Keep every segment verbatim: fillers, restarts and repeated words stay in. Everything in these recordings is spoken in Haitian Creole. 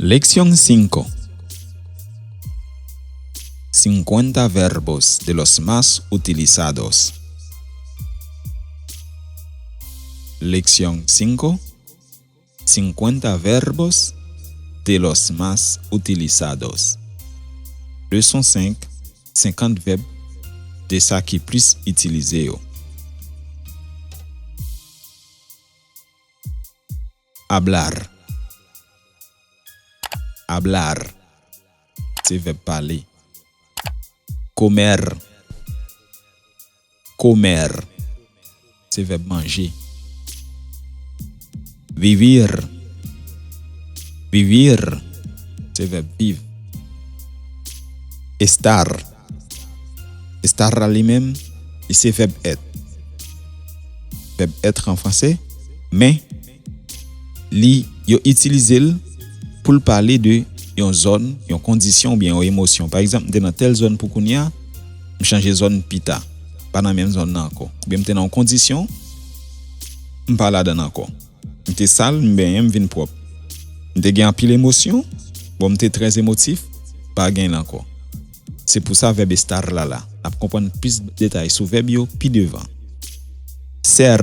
Lección cinco. Cincuenta verbos de los más utilizados. Lección cinco. Cincuenta verbos de los más utilizados. Leson senk. Senkant vèb de sa ki plis itilize yo. Hablar. Hablar. Se vèb pale. Comer. Comer. Se vèb manje. Vivir. Vivir. Se vèb viv. Estar. Estar la li menm, li se vèb être. Vèb être an franse, men li, yo itilize l pou l pale de yon zòn, yon kondisyon oubyen yon emosyon. Pa egzanp, m te nan tèl zòn pou kounye a, m chanje zòn pita. M pa nan menm zòn nan ankò. Oubyen m te nan yon kondisyon, m pa ladan l ankò. M te sal, m benyen, m vin pwòp. M te gen anpil emosyon, bon, m te trè emotif, pa gen l ankò. Se pou sa vèb estar la la. N ap konprann plis detay sou vèb yo pi devan. Ser.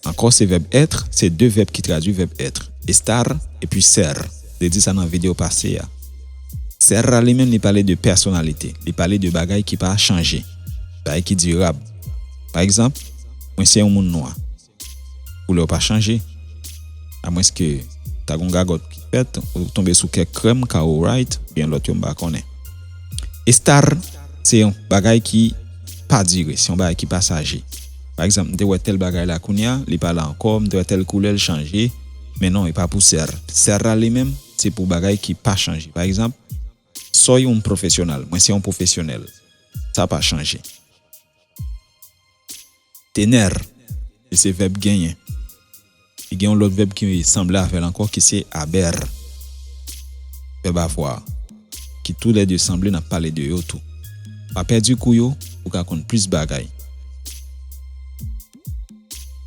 Ankò, se vèb être, se de vèb ki tradui vèb être. Estar epi ser. Te di sa nan videyo pase a. Ser la li menm, li pale de pèsonalite. Li pale de bagay ki pa chanje. Bagay ki dirab. Pa egzanp, mwen se yon moun nwa. Koulè w pa chanje. Amwenske ta gon gagòt ki fèt, ou tonbe sou kèk krèm, ka ou right, oubyen lòt yo m pa konnen. Estar, se yon bagay ki pa dire, se yon bagay ki pasaje. Pa egzanp, m te wè tèl bagay la kounye a, li pa la ankò, m te wè tèl koulè, l chanje, men non, e pa pou ser. Ser la li menm, se pou bagay ki pa chanje. Pa egzanp, soy un profesional, mwen se yon pwofesyonèl. Sa pa chanje. Tener, li se vèb genyen. Li gen yon lòt vèb ki sanble avè l ankò, ki se haber. Vèb avoir. Ki toulède sanble, n ap pale de yo tou. Pa pèdi kou yo, ou ka konn plis bagay.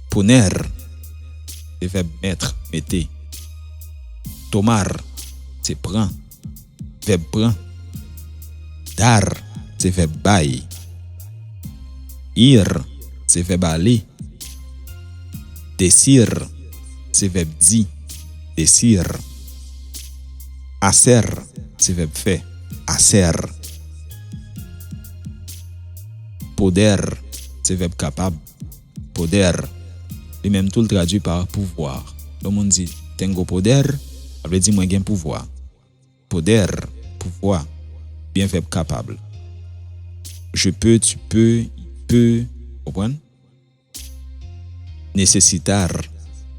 Poner, se vèb mettre, mete. Tomar, se pran. Vèb pran. Dar, se vèb bay. Ir, se vèb ale. Decir, se vèb di. Decir. Hacer, se vèb fè. Hacer. Poder, se vèb kapab. Poder. Li menm tou, l tradui pa pouvwa. Lè yon moun di, "Tengo poder," sa vle di, "Mwen gen pouvwa." Poder, pouvwa, byen vèb kapab. Je peux, tu peux, il peut, konprann? Necesitar,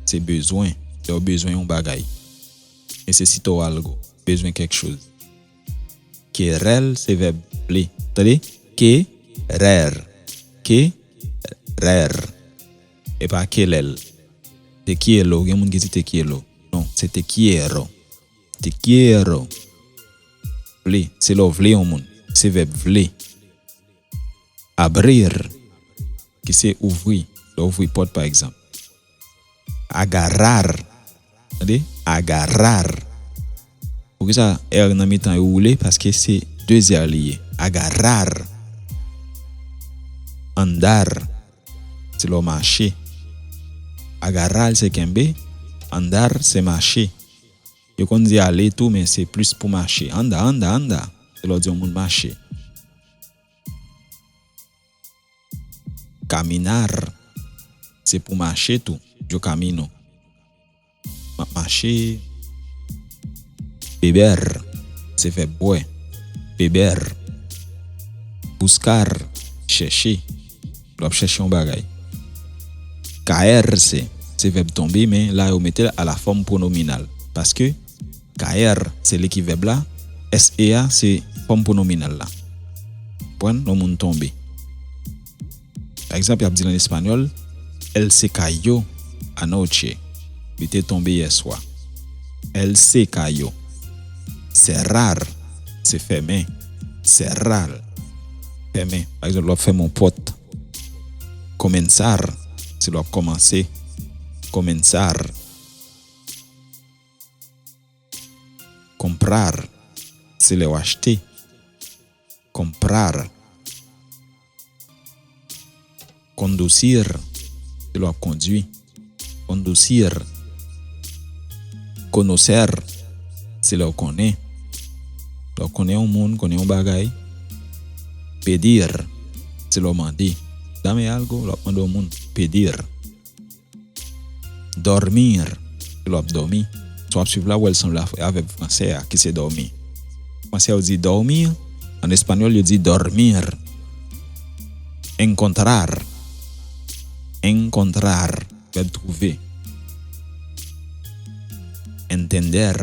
se bezwen, lè w bezwen yon bagay. Necesito algo, bezwen kèk choz. Querer, se vèb vle. Tande? Querer. Querer. E pa kelel. Te quiero, gen moun ki di te quiero. Non, se te quiero. Te quiero. Vle, se lè w vle yon moun. Se vèb vle. Abrir, ki se ouvri, lè w ouvri pòt pa egzanp. Agarrar, tande? Agarrar. Poukisa R nan mitan yo woule? Paske se de zè li ye. Agarrar. Andar, se lè w mache. Agarrar se kenbe, andar se mache. Yo konn di ale tou, men se plis pou mache. Anda, anda, anda. Se lè w di yon moun mache. Caminar, se pou mache tou. Yo camino. M ap mache. Beber, se vèb bwè. Beber. Buscar, chèche. Lè w ap chèche yon bagay. Caerse, se vèb tonbe, men la yo mete l a la fòm pwonominal. Paske caer, se li ki vèb la, S E a, se fòm pwonominal la. Konprann? Yon moun tonbe. Pa egzanp, y ap di l an espanyòl, "Él se cayó anoche." Li te tonbe yè swa. Él se cayó. Cerrar, se fèmen. Cerrar, fèmen. Pa egzanp, lè w ap fèmen yon pòt. Comenzar, se lè w ap kòmanse. Comenzar. Comprar, se lè w achte. Comprar. Conducir, se lè w ap kondui. Conducir. Conocer, se lè w konnen. Lè w konnen yon moun, konnen yon bagay. Pedir, se lè w mande. Dame algo, lè w ap mande yon moun. Pedir. Dormir, se lè w ap dòmi. Si w ap swiv la, w wè l sanble a, a vèb franse a, ki se dòmi. Franse yo di dormir, an espanyòl, yo di dormir. Encontrar. Encontrar, vèb twouve. Entender,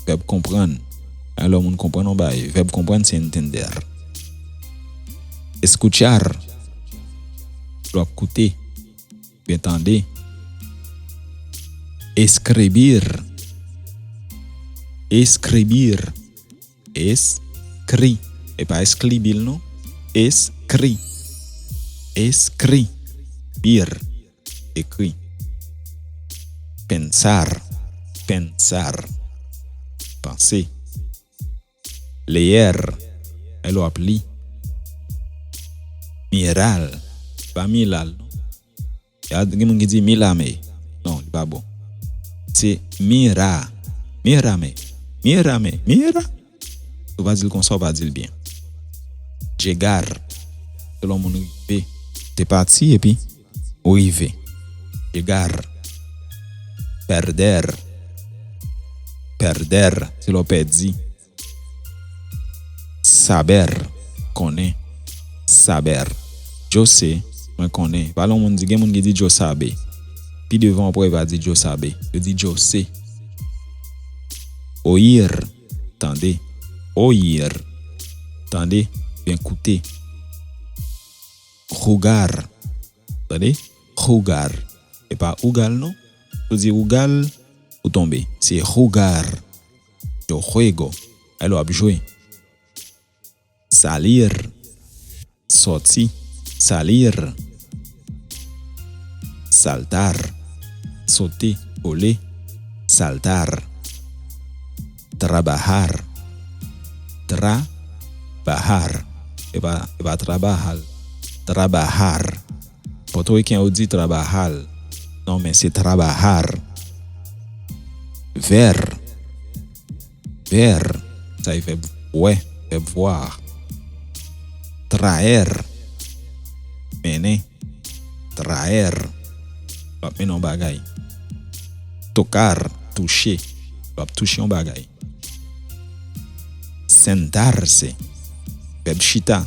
vèb konprann. Lè yon moun konprann yon bagay, vèb konprann se entender. Escuchar, lè w ap koute, byen tande. Escribir. Escribir. Eskri. E pa esklibil non. Eskri. Escribir. Ekri. Pensar. Pensar. Panse. Leer, lè w ap li. Mirar, pa milal non. Ya gen moun ki di milame. Non, li pa bon. Se mira. Mirame. Mirame. Mira. Ou pa di l konsa, ou pa di l byen. Llegar, se lè yon moun rive. Te pati epi ou rive. Llegar. Perder. Perder, se lè w pèdi. Saber, konnen. Saber. Yo sé, mwen konnen. Pa lè yon moun di, gen moun ki di yo sabe. Pi devan w ap wè yo pa di yo sabe. Yo di yo sé. Oír, tande. Oír, tande, byen koute. Jugar, tande. Jugar. E pa ougal non. Ou di ougal, ou tonbe. Se jugar. Yo juego. Alò, w ap jwe. Salir, sòti. Salir. Saltar, sote, vole. Saltar. Trabajar. Trabajar. E pa, e pa trabajar. Trabajar. Pòtoriken yo di trabajar. Non, men se trabajar. Ver. Ver. Sa e vèb wè, vèb voir. Traer. Mennen. Traer. W ap mennen yon bagay. Tocar, touche. W ap touche yon bagay. Sentarse. Vèb chita.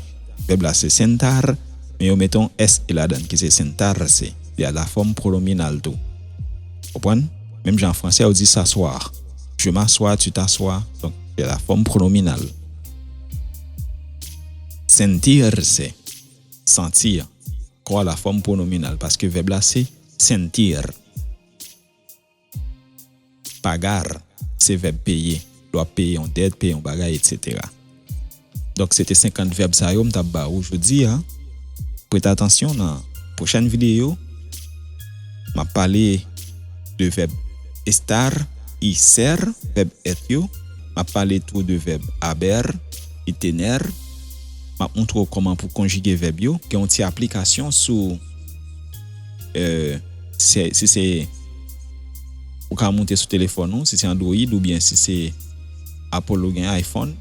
Vèb la se sentar, men yo mete yon S E ladan l ki se sentarse. Li a la fòm pwonominal tou. Konprann? Menm jan an fransè, yo di s'asseoir. Je m'assois, tu t'assois. Donk, li a la fòm pwonominal. Sentirse. Santi. Kò a la fòm pwonominal, paske vèb la se sentir. Pagar, se vèb peye. Lè w ap peye yon dèt, peye yon bagay, etsetera. Donk, se te senkant vèb sa yo m t ap ba ou jodi a. Prete atansyon nan pwochèn videyo. M ap pale de vèb estar y ser, vèb èt yo. M ap pale tou de vèb haber y tener. M ap montre w kòman pou konjige vèb yo. Gen yon ti aplikasyon sou, euh, se, si se, ou ka moute sou telefòn ou, si se Android oubyen si se Apple ou gen iPhone,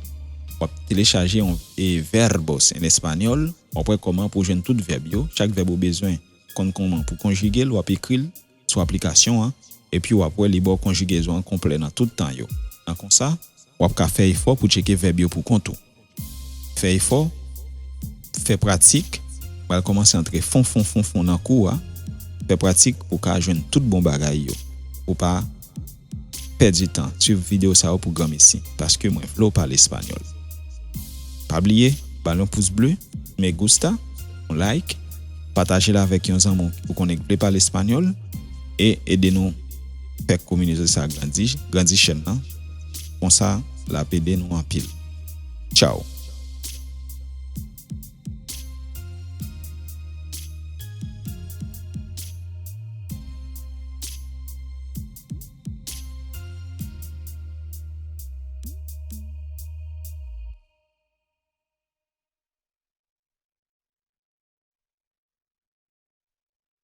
w ap telechaje yon, e, verbos en español, w ap wè kòman pou jwenn tout vèb yo, chak vèb ou bezwen, konn kòman pou konjige l, w ap ekri l sou aplikasyon an, epi w ap wè li ba w konjigezon an konplè nan tout tan yo. Nan konsa, w ap ka fè efò pou tcheke vèb yo pou kont ou. Fè efò, fè pratik, pral kòmanse antre fon, fon, fon, fon nan kou a. Fè pratik pou w ka jwenn tout bon bagay yo. Pou w pa pèdi tan, swiv videyo sa yo pou granmesi, paske mwen vle w pale espanyòl. Pa bliye, ba l yon pous ble, me gusta, yon like, pataje l avèk yon zanmi w ou konnen k vle pale espanyòl, e ede nou fè kominote sa grandi, grandi chèn nan. Konsa, l ap ede nou anpil. Tchaw!